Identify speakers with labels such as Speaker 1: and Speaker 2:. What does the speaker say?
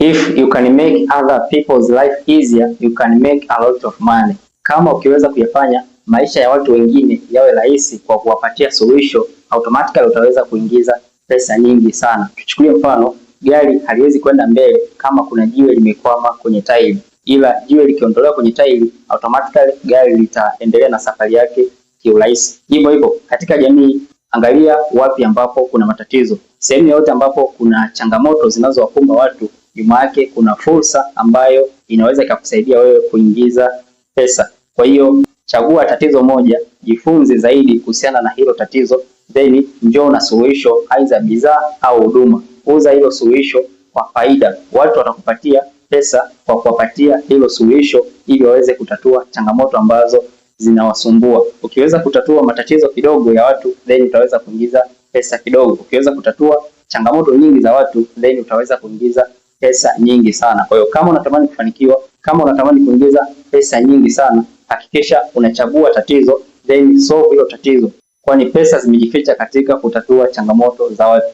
Speaker 1: If you can make other people's life easier, you can make a lot of money. Kama ukiweza kuyafanya maisha ya watu wengine yawe rahisi kwa kuwapatia suluhisho, automatically utaweza kuingiza pesa nyingi sana. Tuchukulie mfano, gari haliwezi kwenda mbele kama kuna jiwe limekwama kwenye tairi, ila jiwe likiondolewa kwenye tairi, automatically gari litaendelea na safari yake kiurahisi. Hivyo hivyo katika jamii, angalia wapi ambapo kuna matatizo, sehemu yoyote ambapo kuna changamoto zinazowakumba watu, nyuma yake kuna fursa ambayo inaweza ikakusaidia wewe kuingiza pesa. Kwa hiyo chagua tatizo moja, jifunze zaidi kuhusiana na hilo tatizo, then njoo na suluhisho, aidha bidhaa au huduma. Uza hilo suluhisho kwa faida, watu watakupatia pesa kwa kuwapatia hilo suluhisho ili waweze kutatua changamoto ambazo zinawasumbua. Ukiweza kutatua matatizo kidogo ya watu, then utaweza kuingiza pesa kidogo. Ukiweza kutatua changamoto nyingi za watu, then utaweza kuingiza pesa nyingi sana. Kwa hiyo kama unatamani kufanikiwa, kama unatamani kuingiza pesa nyingi sana, hakikisha unachagua tatizo then solve hilo tatizo, kwani pesa zimejificha katika kutatua changamoto za watu.